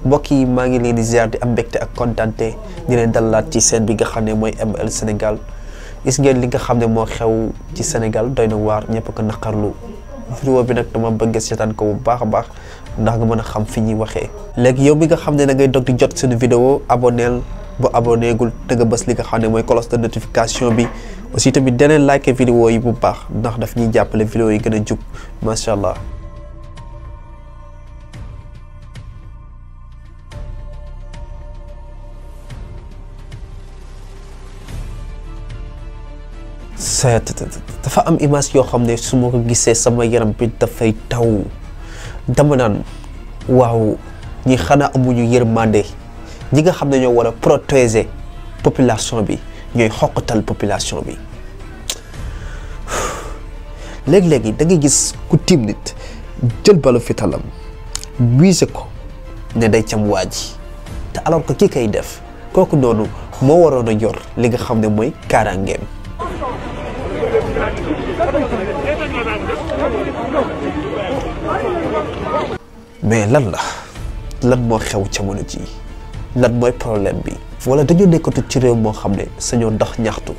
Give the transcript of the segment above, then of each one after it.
mbokk yi maa ngi leen di ziar di am mbégte ak kontaante di leen dalalaat ci chaîne bi nga xam ne mooy ML Sénégal. gis ngeen li nga xam ne moo xew ci Sénégal doy na waar ñëpp ko naqarlu vidéo bi nag dama bëgg seetaan ko bu baax a baax ndax nga mën a xam fi ñuy waxee. léegi yow mi nga xam ne da ngay dog di jot suñu vidéo abonneel bu abonné gul te nga bës li nga xam ne mooy cloche de notification bi aussi tamit deneen like vidéo yi bu baax ndax daf ñuy jàppale vidéo yi gën a jug macha allah. dafa am image yoo xam ne su ma ko gisee sama yaram bi dafay taw dama naan waaw ñi xanaa amuñu yërmande ñi nga xam ne ñoo war a protéger population bi ñooy xoqatal population bi. léegi-léegi da ngay gis ku tiim nit jël balu fitalam wiise ko ne day cam waa ji te alors que ki kay def kooku noonu moo waroon a yor li nga xam ne mooy kaaraangeem. mais lan moo xew jamono ji lan mooy problème bi wala dañoo nekkatu ci réew moo xam ne sañoo dox ñaxtu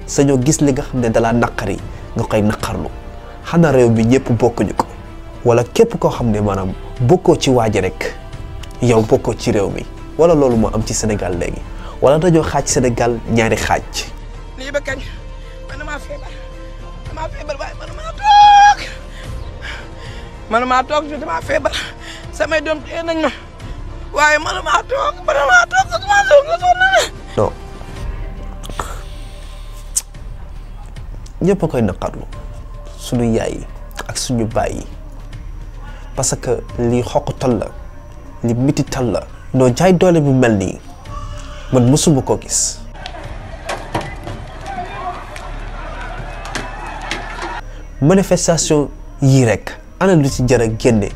sañoo gis li nga xam ne dalaa naqari nga koy naqarlu xanaa réew mi ñëpp bokkuñu ko wala képp koo xam ne maanaam bokkoo ci waaji rek yow bokkoo ci réew mi wala loolu moo am ci Sénégal léegi wala dañoo xaaj Sénégal ñaari xaaj. lii ba kañ man damaa feebar waaye manuma toog damaa feebar samay doom tee nañ ma waaye manuma toog non ñëpp a koy naqarlu suñu yaay yi ak suñu baay yi parce que lii xoqatal la li mitital la noo jaay doole bu mel nii man mësuma koo gis. manifestation yii rek ana lu ci jar a génne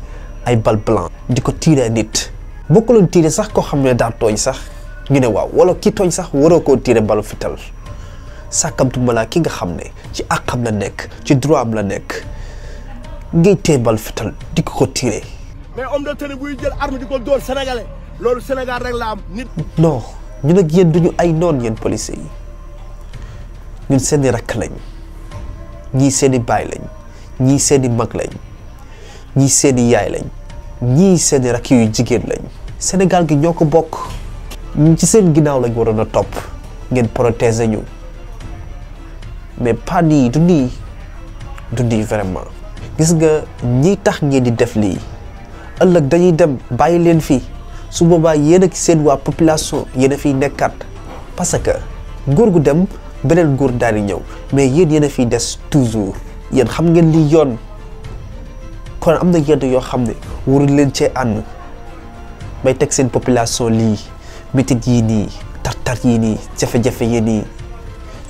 ay bal blanc di ko tiiree nit bokkuloon tiire sax koo xam ne daa tooñ sax ñu ne waaw wala ki tooñ sax waroo koo tiire balu fital sàkkamtuma laa ki nga xam ne ci àqam la nekk ci droit am la nekk ngay tee balu fital di ko tiire. mais homme de tenue buy jël arme di ko dóor sénégalais loolu Sénégal rek la am nit. non ñu nag yéen duñu ay noon yéen policiers yi ñun seeni rakk lañ ñii seeni baay lañ ñii seeni mag lañ ñii seeni yaay lañ ñii seeni rakk yu jigéen lañ. Sénégal gi ñoo ko bokk ñu ci seen ginnaaw lañ waroon a topp ngeen protéger ñu mais pas nii du nii vraiment. gis nga ñi tax ngeen di def lii ëllëg dañuy dem bàyyi leen fii su boobaa yéen ak seen waa population yéen a fiy nekkaat parce que nguur gu dem beneen nguur daal di ñëw mais yéen a fiy des toujours yéen xam ngeen li yoon. kon am na yenn yoo xam ne warul leen cee ànd bay teg seen population lii mitit yii nii tartar yii nii jafe-jafe yii nii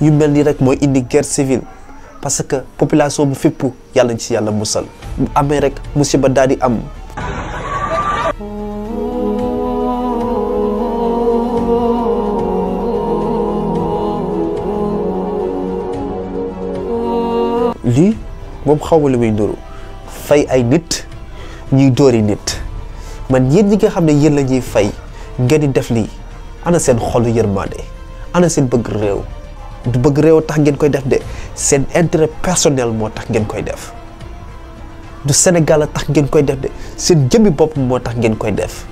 yu mel nii rek mooy indi guerre civile parce que population bu fépp yàlla ci yàlla musal bu amee rek musiba daal di am. lii moom xaw ma lu muy nduru fay ay nit ñuy dóori nit man yéen ñi nga xam ne yéen la ñuy fay ngeen di def lii ana seen xolu yërmande ana seen bëgg réew du bëgg réew tax ngeen koy def de seen intérêt personnel moo tax ngeen koy def du Sénégal a tax ngeen koy def de seen jëmmi bopp moo tax ngeen koy def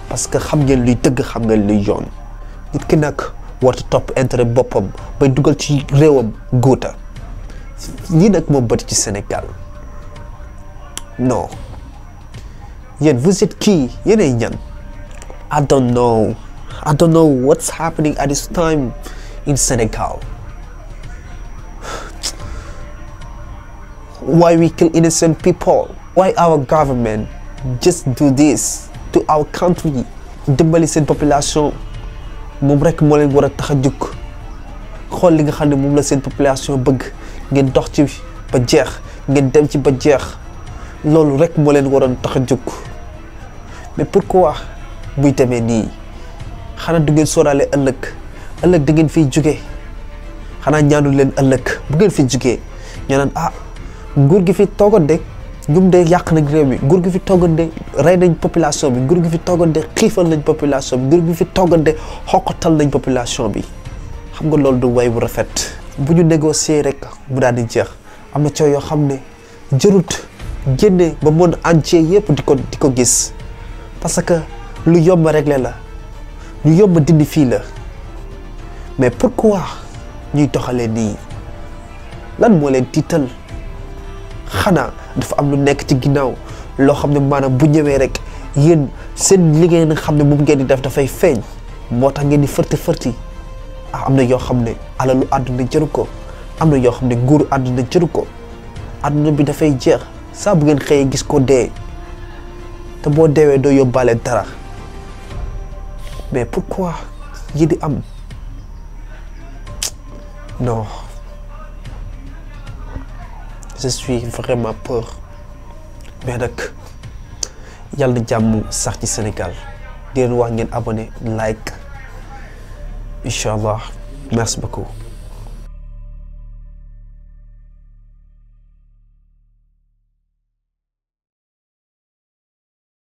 parce que xam ngeen luy dëgg xam ngeen luy yoon nit ki nag warta topp intérêt boppam bay dugal ci réewam góota lii nag moo bëri ci Sénégal. non yéen vous êtes qui yéenay ñan. I don't know what's happening at this time in Senegal. Why we kill innocent people? Why our government just do this to our country? dimbali seen population moom rek moo leen war a tax a jóg xool li nga xam ne moom la seen population bëgg ngeen dox ci ba jeex ngeen dem ci ba jeex. loolu rek moo leen waroon tax a jóg mais pourquoi buy demee nii xanaa du ngeen sóoraale ëllëg da ngeen fiy jóge xanaa ñaanul leen ëllëg bu ngeen fi jógee ñu naan ah nguur gi fi toogoon de ñum de yàq nañ réew mi nguur gi fi toogoon de rey nañ population bi nguur gi fi toogoon de xiifal nañ population bi nguur gi fi toogoon de xoqatal nañ population bi xam nga loolu du way bu rafet. bu ñu négocier rek mu daal di jeex am na coow yoo xam ne jërut génne ba monde entier yëpp di ko gis parce que lu yomb régler la lu yomb dindi fii la mais pourquoi ñuy doxalee nii lan moo leen tiital xanaa dafa am lu nekk ci ginnaaw loo xam ne maanaam bu ñëwee rek yéen seen liggéey nga xam ne moom ngeen di def dafay feeñ moo tax ngeen di fërti am na yoo xam ne alalu àdduna jëru ko am na yoo xam ne nguuru àdduna jëru ko àdduna bi dafay jeex saa bu ngeen xëyee gis ko dee te boo deewee doo yóbbaale dara mais pourquoi yi di am non je suis vraiment peur mais nag yàlla na jàmm sax ci Sénégal di leen wax ngeen abonné like incha allah merci beaucoup.